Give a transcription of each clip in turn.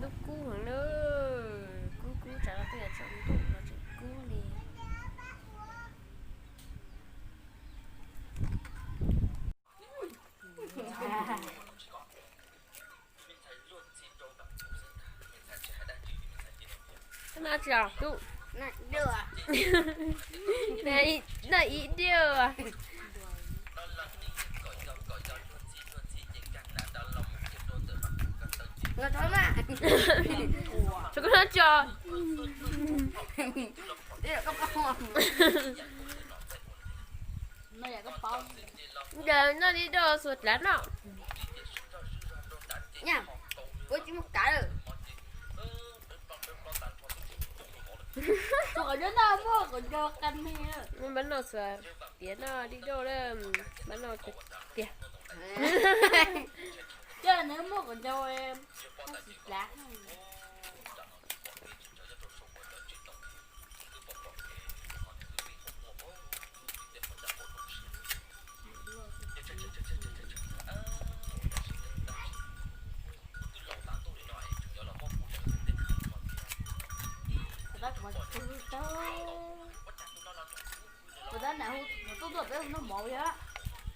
Ntuj kub heev na, kub kub tsam no twb yuav tsaus ntuj no tseem kub li. Koj noj tsi os tub? Noj ib diav. Tsuav koj noj tsi os. Ntawd noj li doj xuas dlav noj. Npab noj xuas tiav noj li doj lawm, npab noj tiag.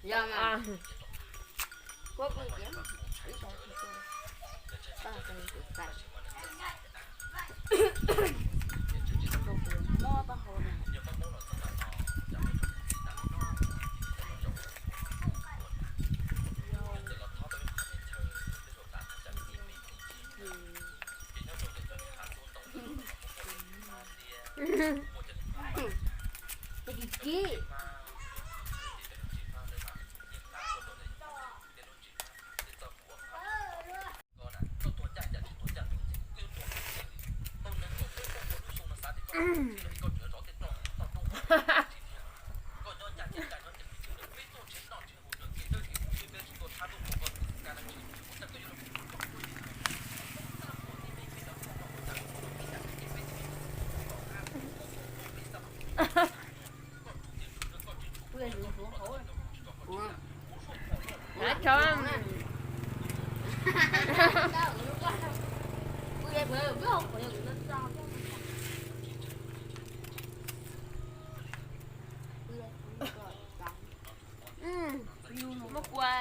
Yog mas. Muab kua.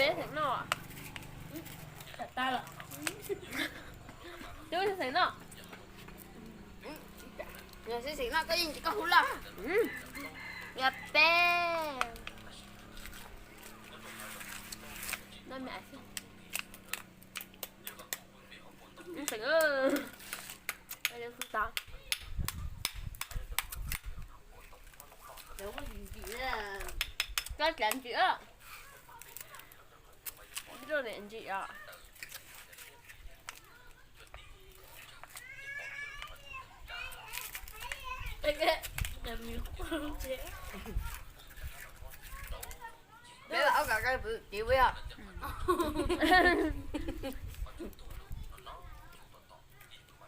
Peb xeem noj. Twb xeem noj. Yog xeem noj koj yeej tsis koj hu loj. Yog peb. Xeem, koj tlav ntsim. Ib rau niam ntsim os. Peb ob kab kab pw kiv ua yog.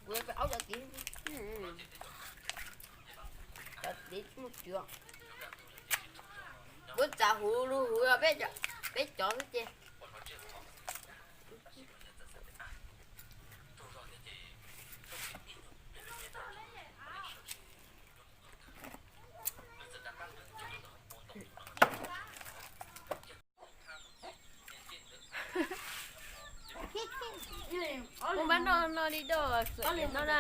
Kuv peb aub cov tid, cov tid muaj cua. Kuv txav huv lug huv peb cov xwb ces. Ua npab noj no li doj xuam no na.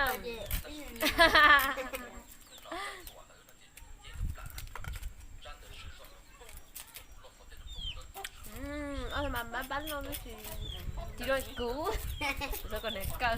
Ob mas npab npab no tab sis tsis rau kuv, kuv txhob kom nws kaw.